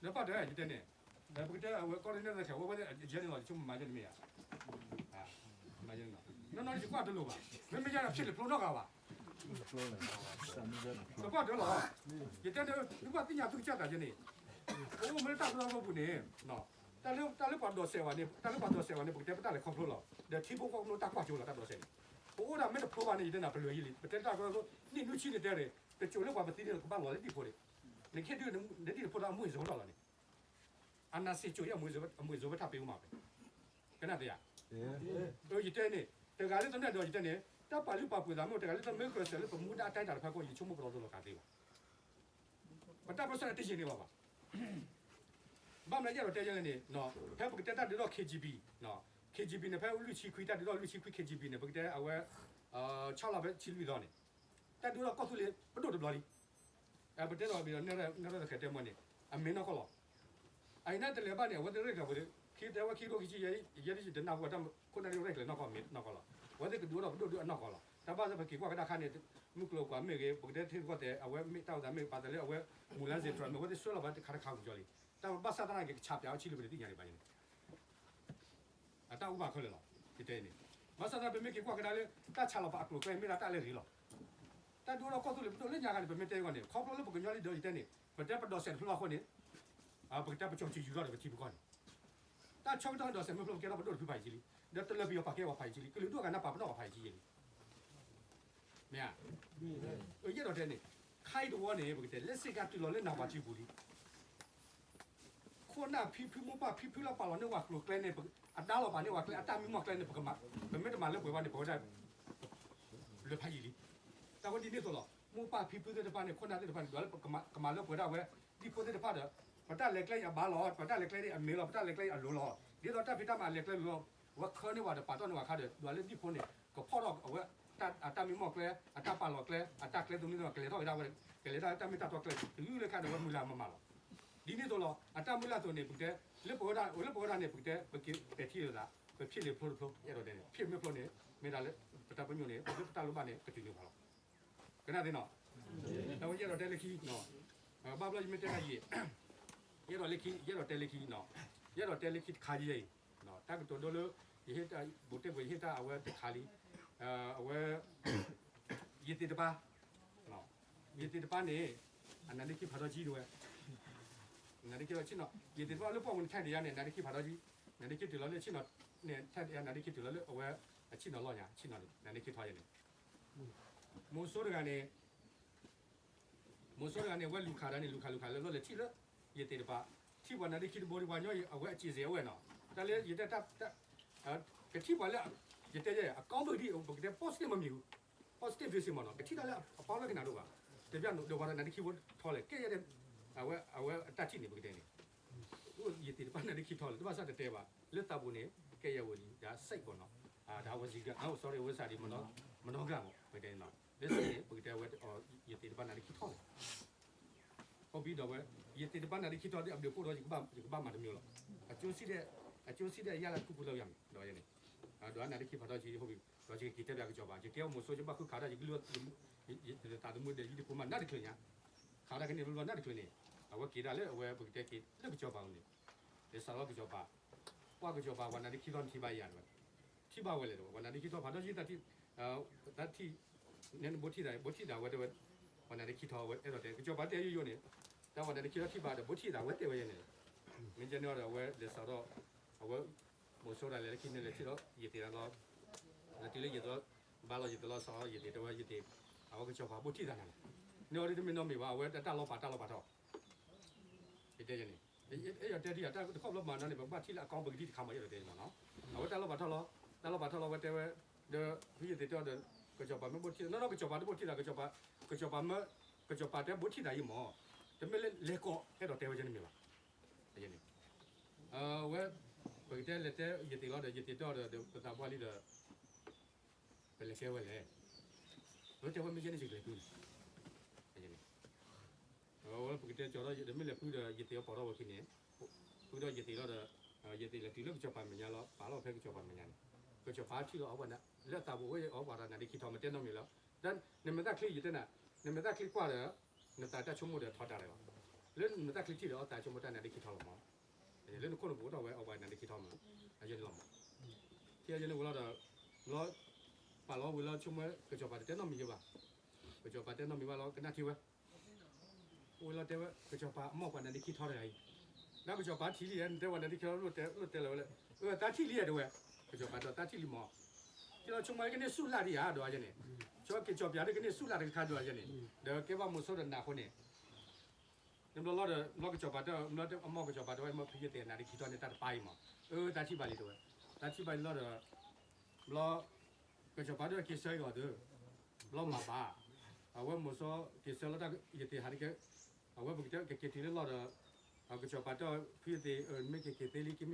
နပၣ်တၢ်ယတဲန့ၣ်, ပကတဲအဝဲကီၢ်ရ့ၣ်နဲၣ်သခါ ဝဲဝဲယဲန့ၣ်လီၤ ယဆိကမိၣ်မၤယဲန့ၣ်မ့ၢ်ဧါ, နီၢ်နီၢ်ယကွၢ်တလိၤဘၣ်, မ့မ့ၢ်ယဲဒီးဖျ့လံာ်ဖျိနီတဂၤဘၣ်, ကကွၢ်တလီၤ, ယတဲန့ၣ် သုဘၣ်သ့ၣ်ညါသုကစၢ်သးယဲန့ၣ်, ပအိၣ်မ့ၢ်လၢတၢ်ကရၢကရိပူၤန့ၣ်, တၢ်လၢပှၤဒိးစဲးဝဲန့ၣ် တၢ်လၢပှၤဒိးစဲးဝဲန့ၣ် ပကတဲပတၢ်လဲၤခီဖျိလီၤ, ဒီးထံဖိကီၢ်ဖိတၢ်ကွၢ်ကၠိလီၤ တၢ်ဒိးစဲးန့ၣ်, ပအိၣ်ဒၣ်မ့ၢ်တဖျိဘၣ်န့ၣ် ယတဲနၤပလွဲၤယံၤလံ, ပတဲတၢ်ကရၢကရိ နံၣ်နွံဆံန့ၣ်တဲန့ၣ် တစိၤလၢပှၤပသံန့ၣ် ကဘၣ်လီၤလၢဒံၣ်ဖိန့ၣ်, နကဟ့ၣ်ဒုး နဒံၣ်တဖိဒီးအမုၢ်အံၤစကီးထီၣ်လီၤန့ၣ်, အနၢ်စ့ၣ်ကၠိအံၤ အမုၢ်အံၤစကီးဖးပ့ၤအိၣ်မးဝဲ, ကနၣ်တယၤ ယတဲန့ၣ် တဂၤလၢတမ့ၢ်ဒီးယတဲန့ၣ် တၢ်ပာ်လုၢ်ပာ်ပှ့ၤသးမ့ၢ် တဂၤလၢတမ့ၢ်ကရၢစၢၤလၢပမူဒါအတၢ်တဖၣ်အဃိ ယဆိကမိၣ်ပလီၢ်တလီၤကးသ့ဘၣ်, ပတၢ်ပၢၢ်ဆၢန့ၣ်တယံာ်န့ၣ်ဘၣ်ဘၣ်, ဘၣ်မနုၤယအဲၣ်ဒိးတဲယဲလဲၣ်န့ၣ်, ဖဲပကတဲတၢ်ဒုးထီၣ် K G B, K G B န့ၣ် ဖဲလွံၢ်ဆံခွံ တၢ်ဒုးထီၣ်လွံၢ်ဆံခွံ K G B န့ၣ် ပကတဲအဝဲ ဆီလီၤဖဲဆံလွံၢ်သီန့ၣ်, တၢ်ဒုးထီၣ်ကီၢ်သူလ့ၤပဒိၣ်တဘျီလံ, ပတဲဒီးဘၣ်ဒီး နဲၣ်ရဲၣ်သခါတဲမီၢ်န့ၣ် အမ့ၢ်နီၢ်ကီၢ်လီၤ. အအံၤန့ၣ်တလဲၤဘၣ်န့ၣ် အဝဲသ့ၣ်ရဲၣ်ကျဲၤပူၤ, ခံတဲဝဲခံကထိခံဆံယဲ ယဲဒ်ယတနၢ်ဟူတၢ်ခိၣ်နၢ်ဒ်ရဲၣ်ကျဲၤနီၢ်ကီၢ်မ့ၢ်နီၢ်ကီၢ်လီၤ. အဝဲသ့ၣ်ကဒုးအိၣ်ဒီးပဒိၣ်ဒုးအနီၢ်ကီၢ်လီၤ. တၢ်ဘၣ်ဆၣ်ပက့ၤကွၢ်ကဒါခါန့ၣ် မုၢ်ကျိၤကွၢ်မ့ၢ်ဂ့ၤ ပကတဲထံကီၢ်တဲ အဝဲမ့ၢ်တၢ်အိၣ်သးမ့ၢ်ပာ်သးလၢအဝဲ မူၤလၢစ့ၣ်တြီၤမ့ၢ် အဝဲသ့ၣ်ဆှၢလီၤဘၣ်တခါတခါပူၤကၠီလံ. တၢ်ဘၣ်ဆၣ်သနာ်က့ ကဆးပၠးအီၤဆံးလၢပတသ့ၣ်ညါဒံးဘၣ်န့ၣ် အတၢ်အိၣ်ဘၣ်ခဲလၢာ်လီၤ. ယတဲန့ၣ် ဘၣ်ဆၣ်သနာ်က့ ပမ့ၢ်က့ၤကွၢ်ကဒါလၢ တၢ်ဆးလီၤပာ်အကျိၤကျဲမ့ၢ်ဒၣ်တၢ်လၢအဂ့ၤလီၤ. တၢ်ဒုးအိၣ်ဒီးကီၢ်သူလ့ၤပဒိၣ်လၢညါခါန့ၣ် ပမ့ၢ်တဲအဂီၢ်န့ၣ် ခီဖျိလၢပကညီလံဒီးယတဲန့ၣ် ပတဲပဒိးစဲးတဖျိအဃိန့ၣ် ပကတဲပကၠီၤစံးယူၤထီၣ်ဒီးပထံပကီၢ်န့ၣ် တၢ်ဆၢကတီၢ်ဒိးစဲးမ့ၢ်ဖျိ ပကဲထီၣ်ပဒိၣ်တဖုဖးယံၤလံ. ဒီးတလၢပယီၤပာ်ကဲပှၤဖးယံၤလံ. ကလုာ်ဒူၣ်အဂၤန့ၣ်ပာ်ပနီၣ်ပှၤဖးယံၤလံ. မ့ၢ်ဧါ. ယအဲၣ်ဒိးတဲန့ၣ် ခါအံၤတဝီန့ၣ် ပကတဲ လၢစ့ၢ်ကီးတုၤလီၤလၢနၢ်ပှၤစုပူၤလံ ခိၣ်နၢ်ဖံဖုမိၢ်ပၢ်ဖံဖုလၢပာ်လီၤန့ၢ်ဝဲကျိၤကျဲန့ၣ် အဒါလီၤပာ်န့ၢ်ဝဲကျဲ အတၢ်မံမီၢ်ကျဲန့ၣ် ပမ့ၢ်တမၤလၢပှဲၤဘၣ်န့ၣ် ပဝဲဒၣ် လၢဖးယံၤလံ. တၢ်ဝဲဒ်န့ၣ်အသိးလီၤ. မိၢ်ပၢ်ဖံဖုသ့ၣ်တဖၣ်န့ၣ် ခိၣ်နၢ်သ့ၣ်တဖၣ်န့ၣ် ဒွးလၢပကမၤလၢပှဲၤဒၣ်ဝဲ ဒံၣ်ဖိသ့ၣ်တဖၣ်ဒီး ပတၢ်လဲၤကျဲအံၤအဘၣ်လီၤ, ပတၢ်လဲၤကျဲအံၤအမ့ၢ်လီၤ, ပတၢ်လဲၤကျဲအံၤအလိၤလီၤ. ဒ်သိးတၢ်ဖံးတၢ်မၤအလဲၤကျဲလိၤလီၤ, အဝဲခၢန့ၢ်ဝဲဒီးပာ်တီၢ်န့ၢ်ဝဲအခါဒီး ဒွးလၢဒံၣ်ဖိန့ၣ် ကဖီၣ်ထီၣ်အဝဲ အတၢ်မံမီၢ်ကျဲ, အတၢ်ပာ်လီၤကျဲ, အတၢ်ကျဲသနူန့ၣ် ကလဲၤထီၣ်ဝဲဒၣ်ဝဲ, ကလဲၤဒၣ်လၢတၢ်မ့ၢ်တၢ်တီကျဲ တုၤလၢခါဒီးဝဲမုၢ်လၢ်မမၤလီၤ. ဒ်န့ၣ်အသိးလီၤ. အတၢ်မုၢ်လၢ်အသိးန့ၣ် ပကတဲ လၢပဝဲဒၣ် လၢပဝဲဒၣ်န့ၣ် ပကတဲ ပက့ၤပဲာ်ထံလိာ်သး ပဖံးလံာ်ဖျိတဖျိ ယအဲၣ်ဒိးတဲန့ၣ် ဖံးမ့ၢ်ဖျိန့ၣ် မ့ၢ်ဒၣ်လၢ ပတၢ်ပညိၣ်န့ၣ် လၢပတၢ်လိၣ်ဘၣ်န့ၣ် ကတုၤန့ၢ်ပှၤလီၤ. ကနၣ်သ့နီၤ. တၢ်ဝဲယအဲၣ်ဒိးတဲလၢခံ, ဘၣ်ဘျီယမ့ၢ်တဲတၢ်ယံာ် ယအဲၣ်ဒိးလၢခံ, ယအဲၣ်ဒိးတဲလၢခံ, ယအဲၣ်ဒိးတဲလၢခံတခါယဲအံၤ, တၢ်ကတိၤဒိလၢ ယဟ့ၣ်တၢ်ဘူးတ့ၢ်ပှဲၤ ယဟ့ၣ်တၢ်အဝဲတခါလံ, အဝဲ ယသ့ၣ်တဖၣ်, ယသ့ၣ်တဖၣ်န့ၣ် အနါဒ့ခံဖးထီကံဒဝဲ, နါဒ့ခံဆ့ၣ်နီၤ, ယသ့ၣ်တဖၣ်လၢပှၢ်ပူၤန့ၣ် ထဲဒၣ်ယၤန့ၣ် နါဒ့ခံဖးထီကံ, နါဒ့ခံတုၤလီၤလၢဆ့ၣ်နီၤန့ၣ် ထဲဒၣ်ယၤ နါဒ့ခံတုၤလီၤလၢအဝဲ အဆ့ၣ်နီၤလီၢ်ညါ ဆ့ၣ်နီၤန့ၣ် နါဒ့ခံထီယဲန့ၣ်, မိၤစိတဂၤန့ၣ် မိၤစိတဂၤန့ၣ် အဝဲလူၤခးဒီးန့ၣ် လူၤခးလူၤခးလၢလီၢ်လဲၤထံၣ်လၢ ယသ့ၣ်တဖၣ် ထံၣ်ပှၤနါဒ့ခံတဘိဒီးပှၤညီအံၤ အဝဲအစ့ၣ်စ့ၣ်အဝဲနီၤ, တၢ်လၢယတဲတၢ် ကထံၣ်ပှၤလၢ ယတဲယဲ အကီၢ်ဘၢၣ်ဒ် ပကတဲ positive မ့ၢ်မံၤ positive vision မ့ၢ်နီၤ, ကထံၣ်တၢ်လၢအပီလၢကနၣ်ဒိၣ်ဘၣ်, တဘျီဒီးပှၤဒီးနါဒ့ခံဖိထီလဲၣ် ကဲယဲဒၣ် အဝဲအတၢ်ထံၣ်န့ၣ် ပကတဲန့ၣ် ယသ့ၣ်တဖၣ်နါဒ့ခံထီလဲၣ် တဘၣ်ဆၣ်တတဲဘၣ် လၢသးပူၤန့ၣ် ကဲယဲဝဲလံ ဒ်စဲးကီးနီၤ, ဒ်ဝဲစံးက sorry ဝဲစးဒ် မနီၢ်ကမၣ် ပကတဲန့ၣ်နီၤ, လၢစ့ၢ်န့ၣ် ပကတဲဝဲ ယသ့ၣ်တဖၣ်နါဒ့ခံထီလဲၣ် အိၣ်ဘံဒီးဝဲ ယသ့ၣ်တဖၣ်နါဒ့ခံထီဒီး အဘျုးဖှိၣ်ဒီး ယကဘၣ်မၤတမံၤလီၤ, အကျိုးဆံးဒီး အကျိုးဆံးဒီးယါလၢကူပူၤလၢယါမံၤ ဒီးယဲန့ၣ်, ဒီးနါဒ့ခံဖးထီကံ ဟိဘံ ဒီးယကက့ၤတဲဘၣ်ကစီၤပၤ ယကဲအိၣ်မိၤစိ ယဘၣ်ဃုခးဒၣ် ယကလုၢ် ယသးသမူဒီး ယဒ့ဖိမး နၢ်တချုးညါ, ခးဒၣ်ကန့ၣ်ဘျီဘျီနၢ်တချုးန့ၣ်, အဝဲက့ၤဒၣ်လၢအဝဲ ပကတဲက့ၤလၢကစီၤပၤန့ၣ်, လၢစးထီၣ်ကစီၤပၤ, ကွၢ်ကစီၤပၤ ပှၤနါဒ့ခံထီန့ၣ်ထံၣ်ဘၣ်ယၤတဝဲ, ထံၣ်ဘၣ်ဝဲလဲၣ်တဝဲ ပှၤနါဒ့ခံထီဖးထီကံ သးထံၣ် နဲနဘိထံၣ်သး ဘိထံၣ်သးဝဲတဲဝဲ, ပှၤနါဒ့ခံထီဝဲအဲၣ်ဒိးတဲ ကစီၤပၤတဲယိယိန့ၣ်, တၢ်ပှၤနါဒ့ခံထီထံၣ်ဘၣ်ဒီး ဘိထံၣ်သးဝဲတဲဝဲယဲန့ၣ်, မ့ၢ်ကဲန့ၣ်ဒီး အဝဲလဲၤစးထီၣ်, အဝဲ မိၤစိဒၣ်လဲာ်လၢခံန့ၣ်လဲၤထံၣ်ဒီး ယသ့ၣ်လီၤ, လၢတုၤလၢယသ့ၣ်လီၤ, ဘၣ်လီၤယသ့ၣ်လီၤစးလီၤ ယသ့ၣ်တဲဝဲ ယသ့ၣ်, အဝဲကစီၤပၤဘိထံၣ်သးနၤလဲၣ်, န့ၣ်အီၤဒ်တမ့ၢ်နီတမံၤဘၣ် အဝဲတၢ်လီၤပာ်တၢ်လီၤပာ်ထီၣ် ယတဲယဲန့ၣ်, အဲၣ်ဒိးတဲဒ်အံၤ တၢ်တခီဘျီမၤနီၤန့ၣ် ပဘၣ်ထံၣ်လၢအကီၢ်ပကဒံတခါမး အဲၣ်ဒိးတဲမးနီၤ, အဝဲတၢ်လီၤပာ်ထီၣ်လီၤ, တၢ်လီၤပာ်ထီၣ်လီၤ အဝဲတဲဝဲ, ဒီးဖုယသ့ၣ်တဲအီၤဒီး ကစီၤပၤမ့ၢ်ဘိထံၣ်သး နီၢ်နီၢ်ကစီၤပၤတဘိထံၣ်သး ကစီၤပၤ, ကစီၤပၤမ့ၢ်, ကစီၤပၤတဲဘိထံၣ်သးယံၤမး, တမ့ၢ်လၢလဲၤကီးအဲၣ်ဒိးတဲဝဲန့ၣ်မ့ၢ်ဘၣ်, အဝဲ, ပကတဲလဲၤတဲယသ့ၣ်လီၤဒီး ယသ့ၣ်တဲအီၤဒီး ပသးပှၢ်လံဒီး ပလဲၤကဲဝဲလဲၣ်, ပတဲဝဲမ့ၢ်ယဲန့ၣ်ယကလဲၤဖုန့ၣ်, အဝဲပကတဲကၠီၤဒီး တမ့ၢ်လဲၤဖုဒီး ယသ့ၣ်အီၤပိာ်ထီၣ်ဝဲဖဲန့ၣ်, ဖုဒီးယသ့ၣ်လီၤဒီး, ယသ့ၣ်လဲၤတုၤလၢကစီၤပၤမဲာ်ညါလီၤ ပာ်လီၤဖဲကစီၤပၤမဲာ်ညါန့ၣ်, ကစီၤပၤထံၣ်လီၤအီၤပှၤနၤ လၢသးပူၤဝဲအီၤပှၤဒီးနါဒ့ခံထီ မ့ၢ်တဲနီတမံၤလီၤ, နမ့ၢ်သးချ့ ယတဲနၤ, နမ့ၢ်သးချ့ကွၢ်ဒီး, နသးတၢ်ဆိကမိၣ်ဒီးထီဒါလီၤ, န လၢနတၢ်ချံထံၣ်ဒီးအီၣ်သးဆိကမိၣ်တၢ်နါဒ့ခံထီလီၤမး, လၢနခိၣ်နပူၤအိၣ်ထီၣ်ဝဲအီၣ်ပှၤနါဒ့ခံထီမး, အယဲန့ၣ်လီၤမး, ထံၣ်အယဲန့ၣ်ဝံၤလီၤဒီး, ဘျီ, ပာ်လီၤဝံၤလၢဆိကမိၣ်ကစီၤပၤတတဲနီတမံၤယဲဘၣ်, ကစီၤပၤတဲနီတမံၤဘၣ်လီၤ ကနၣ်ထံဝဲ အိၣ်ဝဲလီၤတဲဝဲ ကစီၤပၤအမီၣ်ပှၤနါဒ့ခံထီတဂၤအံၤ, ဒီးကစီၤပၤထံၣ်လံဧါ နတဲပှၤနါဒ့ခံထီ လိၣ်တဲလၢၤဝဲလဲၣ်, အတၢ်ထံၣ်လံဧါတဲဝဲ, ကစီၤပၤဒီးတၢ်ထံၣ်လံမး, ကဲလီၤဆိကမိၣ်ကန့ၢ်ဆူၣ်လၢ်ဒံးဧါဒီးအယဲန့ၣ်, ဆိကစီၤပၤဒီးကန့ၢ်ဆူၣ်လၢ်တခါဒီးအယဲန့ၣ်, ဒီးကဲဘၣ်မိၤစိဒီးနးအဃိန့ၣ် နဘျီလီၤဒီး ဘျီကစီၤပၤတဲ ဘျီအမီၣ်ကစီၤပၤတဲဝဲ မ့ၢ်ဖုယသ့ၣ်နါဒ့ခံထီန့ၣ် တၢ်တပၢ်အံၤမး, အၢ တၢ်ထံၣ်ဘၣ်လံတဲဝဲ, တၢ်ထံၣ်ဘၣ်လံလီၤဒီး, ဘျီ, ကစီၤပၤဒီးက့ၤဆၢအီၤဒီး, ဘျီမၤဘၣ်, အဝဲမိၤစိက့ၤဆၢလီၤတၢ်ယသ့ၣ်ဟးတက့ၢ်, အဝဲပကတဲကက့ၤတုၤလၢလီၢ်ဒီး, ကစီၤပၤတဲဖုယသ့ၣ် မ့ၢ်ကက့ၤသ့လံ